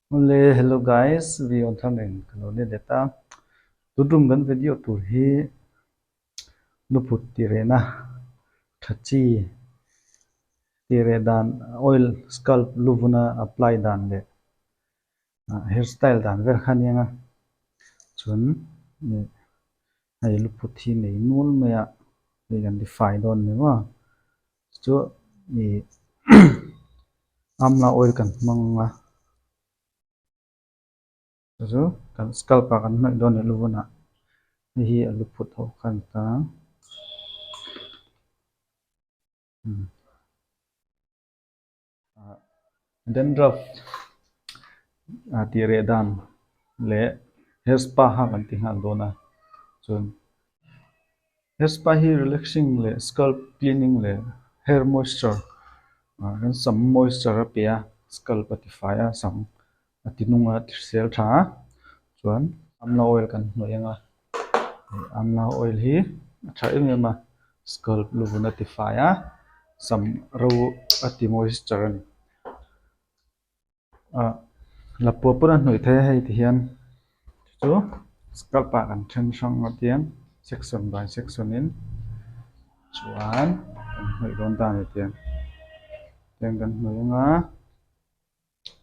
Awle hello guys video thar nen ka lo let leh ta tun tum kan video tur hi luphut tih rehna tha chi tih reh dan oil scalp luvuna apply dan leh hair style dan vel kha a ni ang a chuan ih hei luphut hi nei nual mai a hei kan tifai dawn a ni maw chu ih amla oil kan hmang a chu chu kan scalp ah kan hnawih dawn a ni luvunah hei hi a luphut ho kha a ni ta Dandruff tih reh dan leh hair spa kha kan ti nghal dawn a chuan hair spa hi relaxing leh scalp cleaning leh hair moisture kan sam moisture a pe a scalp a ti fai a sam a ti nung a ti hrisel tha a chuan amla oil kan hnawih ang a amla oil hi a tha em em a scalp luvun a ti fai a sam ro a ti moisture a ni ah lapua pawn a hnawih thei a hei ti hian chu scalp ah kan then hrang a tiang section by section in chuan kan hnawih dawn ta a ni tiang tiang kan hnawih ang a.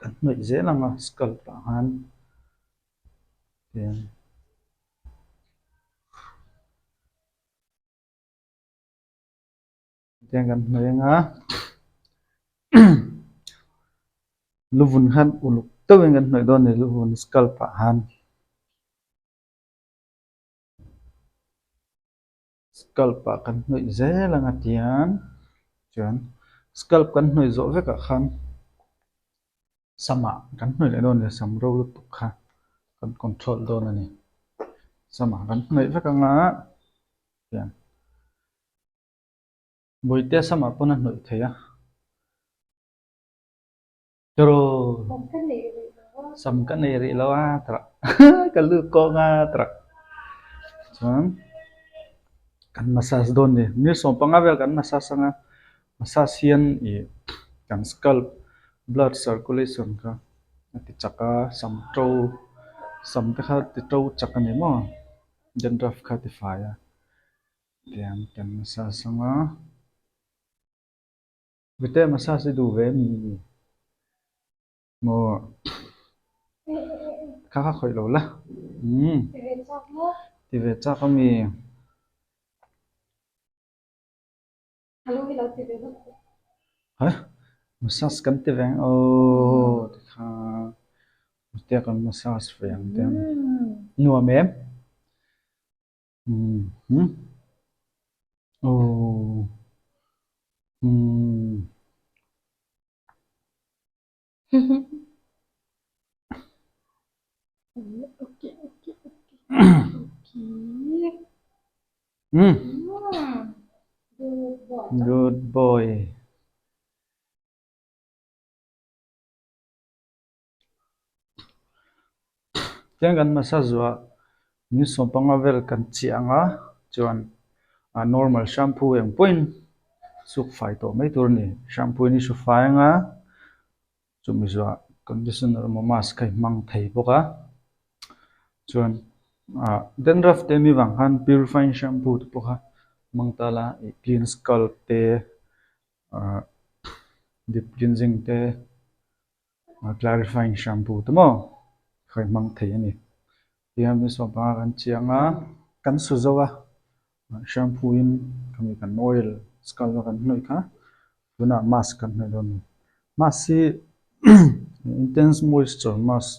Kan hnawih zel ang a scalp ah khan tian tiang kan hnawih ang a luvun khan uluk deuhin kan hnawih dawn a ni luvun scalp ah khan. Scalp ah kan hnawih zel ang a tiang chuan scalp kan hnawih zawh vek ah khan sam ah kan hnawih leh dawn a ni sam ro lutuk kha kan control dawn a ni sam ah kan hnawih vek ang a tiang bawihte sam ah pawn a hnawih theih a. Tiraw sam ka nei rih lo a tah ka lut kawng a tah chuan kan massage dawn ni ni sawmpanga vel kan massage anga massage hian ih kan scalp blood circulation kha a ti chak a sam to sam te kha ti to chak a ni maw dandruff kha a ti fai a tiang kan massage anga. Vite massage i duh ve mi maw kha kha khawih lo la umm ti ve chak ami ha massage kan ti ve ang aw tikha vite kan massage ve ang te nuam em. Umm oh umm. Umm good boy. Tiang kan massage zuah min sawmpanga vel kan chiah ang a chuan a normal shampoo eng pawhin suk fai tawh mai tur a ni shampoo in i hru fai ang a chumi zuah conditioner emaw mask kha i hmang thei bawk a chuan ah dandruff te mi vang khan purifying shampoo te pawh kha hmang ta la ih clean scalp te ah deep cleansing te. Clarifying shampoo te maw kha i hmang thei a ni. Tihian min sawm panga kan chiang a, kan su zo a, shampoo in khami kan oil scalp a kan hnawih kha tunah mask kan hnawih dawn a ni. Mask hi intense moisture mask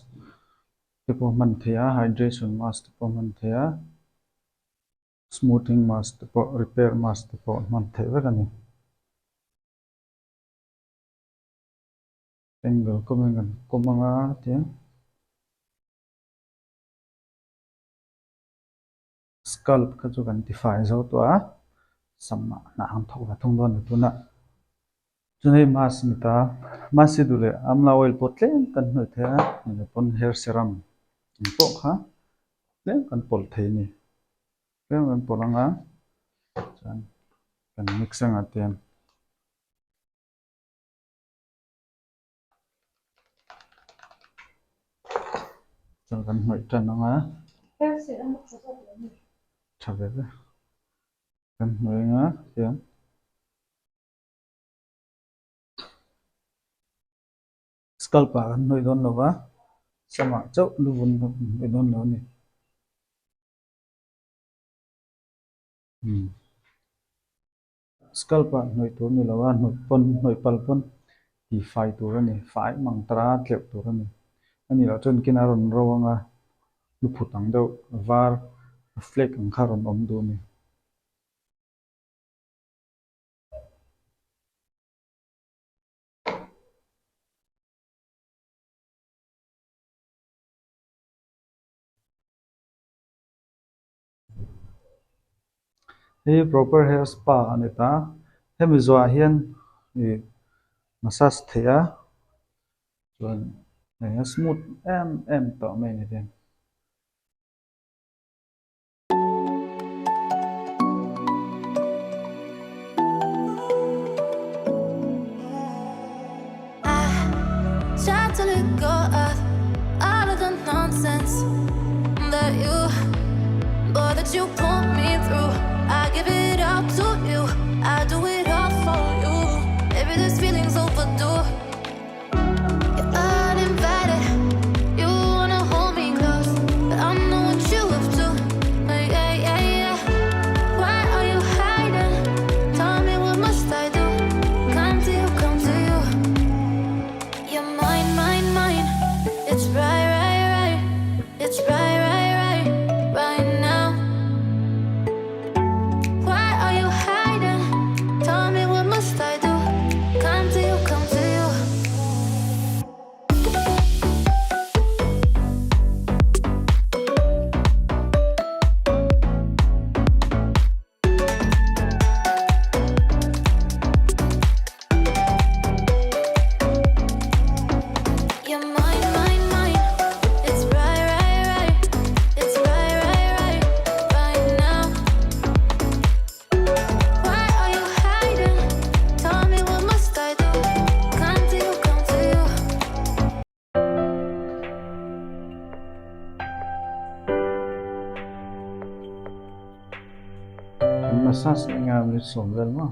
te pawh hman theih a, hydration mask te pawh hman theih a, smoothing mask te pawh repair mask te pawh hman theih vek a ni. Angle kawm in kan kawm ang a tiang scalp kha chu kan ti fai zo tawh a sam ah hnah ang thawk ve thung dawn a ni tunah chuan hei mask a ni ta mask hi duh leh amla oil pawh tlem kan hnawih thei a nih pawn hair serum ang pawh kha tlem kan pawlh thei a ni tlem kan pawlh ang a chuan kan mix ang a tiang. Chuan kan hnawih tan ang a. Tha ve ve. Kan hnawih ang a hian. Scalp ah kan hnawih dawn lo va, samah chauh lu vun kan hnawih dawn lo a ni. Umm. Scalp ah hnawih tur a ni lo a, hnawih pawn hnawih pal pawn tih fai tur a ni, fai mang tara tleuh tur a ni. A nih loh chuan kina rawn ro ang a, lu phut ang deuh var flake ang kha rawn awm duh a ni. Hei proper hair spa a ni ta. Hemi zawhah hian ih massage theih a chuan hei a smooth em em tawh mai a ni hian. An massage leh ngai minute sawm vel maw.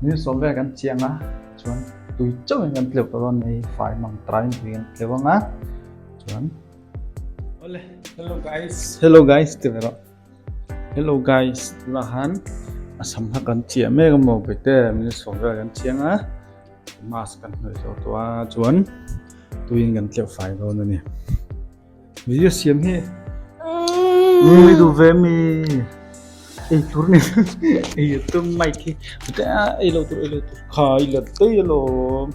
Ni sawm vel kan chiang a chuan tui chauh in kan tleuh tawh dawn mai fai mang trai in tui kan tleuh ang a chuan awle hello guys hello guys ti ve rawh hello guys tunah khan a sam kha kan chiah mek a maw bete ni sawm vel kan chiang a mask kan hnawih zawh tawh a chuan tui in kan tleuh fai dawn a ni. Video siam hi Ui duh ve mi ei tur ni ei tum mic hi ei lo tur ei lo tur kha i la daih alawm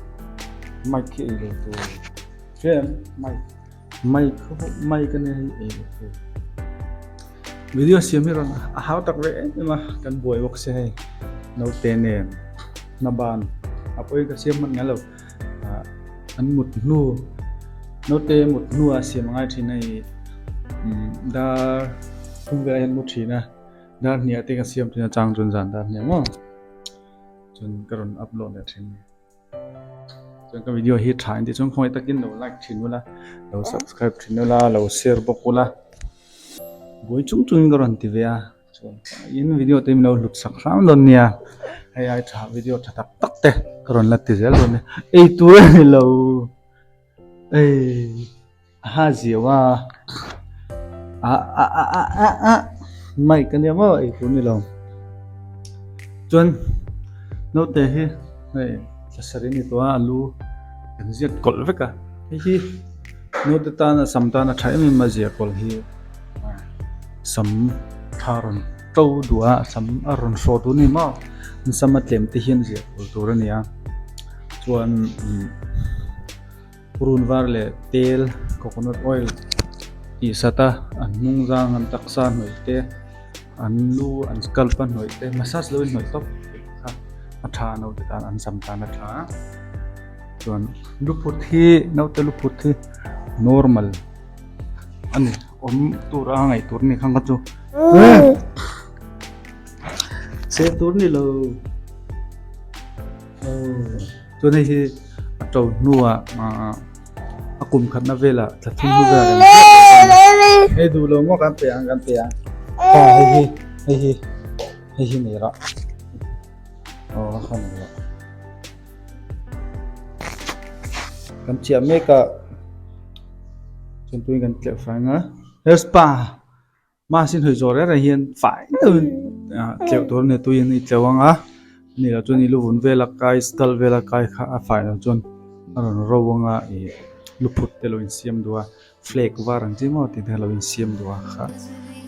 mic hi ei lo tur hriat mic mic kha pawh mic a nia hei ei lo tur video siam hi rawn a hau tak ve em em a kan buai bawk se hei naute nen hna ban a pawi ka siam hman ngai lo. An mut hnu naute mut hnuah siam a ngai thin a ih dar thum velah hian mu thin a dar hniah te ka siam thin a chang chuan zan dar hniah maw chuan ka rawn upload leh thin a ni. Chuan ka video hi tha in tih chuan khawngaih takin lo like thin ula, lo subscribe thin ula, lo share bawk ula. Buai chung chungin ka rawn ti ve a, chuan in video te min lo hlut sak hram dawn nia. Hei ai tha video tha tak tak te ka rawn la ti zel dawn nia. Ei tur a ni lo. Ei. A ziau a, a a a a a a mic ania maw ei tur ni lo. Chuan naute hi hei thlasarih a ni tawh a a lu kan ziat kawlh vek a hei hi naute tana sam tana tha em em a zia kawlh hi sam tha rawn to duh a sam a rawn hrawh duh a ni maw an sam a tlem te hian zia kawlh tur a ni a chuan umm. Purun var leh tel coconut oil tih sat a an hnung zang an taksa hnawih te an lu an scalp a hnawih te massage lo in hnawih tawp kha a tha a naute tan an sam tan a tha a chuan luphut hi naute luphut hi normal a ni awm tur a ngaih tur a ni khang kha chu chhe tur a ni lo. Chuan hei hi a to hnuah a kum khatna velah thla thum hnu velah kan hei duh lo maw kan pe ang kan pe ang pa hei hi hei hi hei hi nei rawh aw a kha nei rawh kan chiah mek a chuan tuin kan tleuh fai ang a here's pa. Mahse hnawih zawh reng reng hian fai deuhin ah tleuh tur a ni tuiin i tleuh ang a ani lo chuan i lu vun vela kai skull vela kai kha a fai loh chuan a rawn ro ang a ih luphut te lo insiam duh a flake var ang chi maw tih te lo insiam duh a kha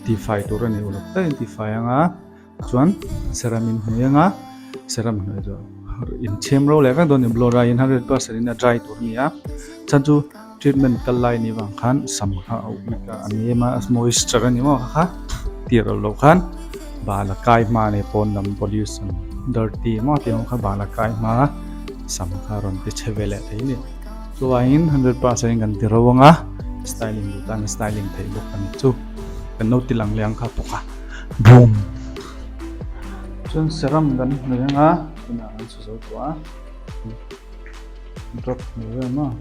tifai tur a ni uluk takin tifai ang a chuan serum in hnuai ang a serum hnuai chu inchhem ro leh vek dawn a ni blow dry in hundred percent in a dry tur a ni a chhan chu. Treatment kal lai ni vang khan sam kha a uk a a nem a moisture a ni maw kha kha tir loh loh khan bal a kai hma a ni pawn lam pollution dirty maw tih ang kha bal a kai hma a sam kha a rawn ti chhe ve leh thei a ni chuvangin hundred percent in kan ti ro ang a styling duh tan a styling theih bawk a ni chu kan lo ti lang leh ang kha bawk a boom chuan serum kan hnawih ang a tunah kan chhu zo tawh a. Drop hmuh vel maw?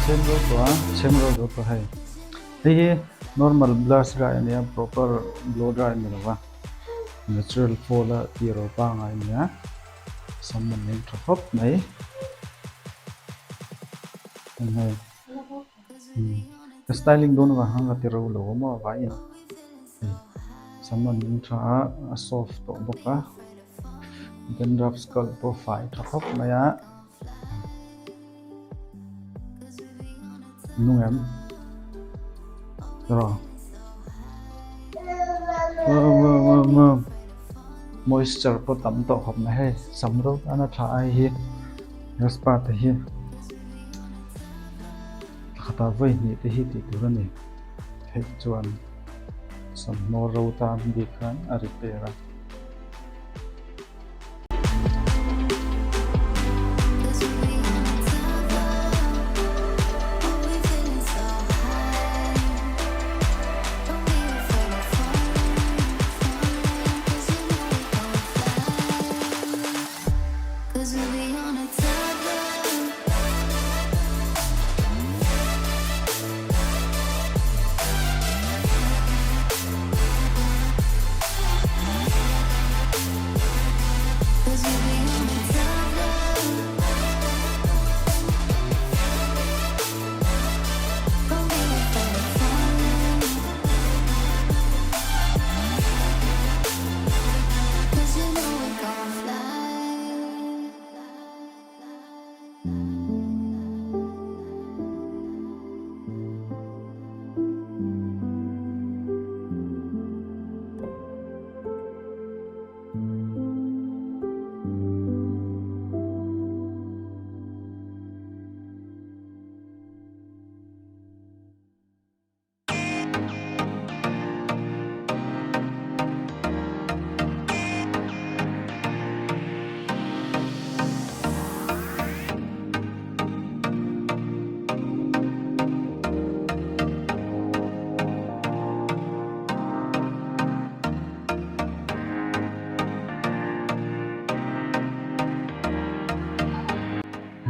Chhem ro tawh a chhem ro zo tawh hei hei hi normal blast dry a nia proper blow dry a ni lo va natural fall a tih ro pangngai a nia sam an eng tha khawp mai eng hei. Ka styling dawn avang khan ka ti ro lo maw vaiin hei sam an ring tha a a soft tawh bawk a dandruff scalp pawh fai tha khawp mai a nung em rawh moisture pawh tam tawh khawp mai hei sam ro tan a tha a hei hi hair spa te hi. Pakhatah vawi hnih te hi tih tur a ni. Theih chuan sawmhnaw ro tan bik khan a repair a.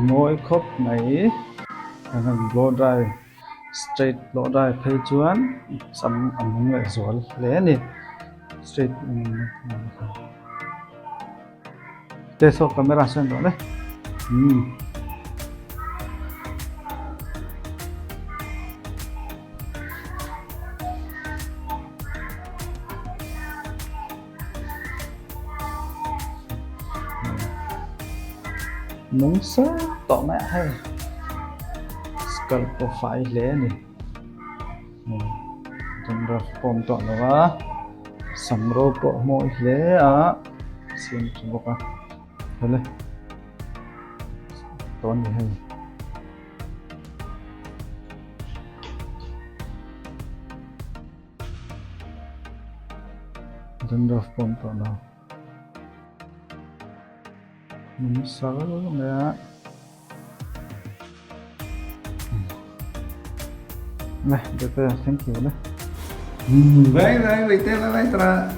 Mawi khawp mai kan han blow dry straight blow dry phei chuan sam a nung leh zual hle a ni straight te saw camera sawn rawh le umm. Nung sar tawh mai a hei scalp pawh fai hle a ni dandruff pawh awm tawh lo a sam ro pawh mawi hle a siam tha bawk a awle tawh a ni hei. Dandruff pawh awm tawh lo. Nung sar mai a. Nè, được rồi, thank you nè. Bye bye, bye bye bye tara.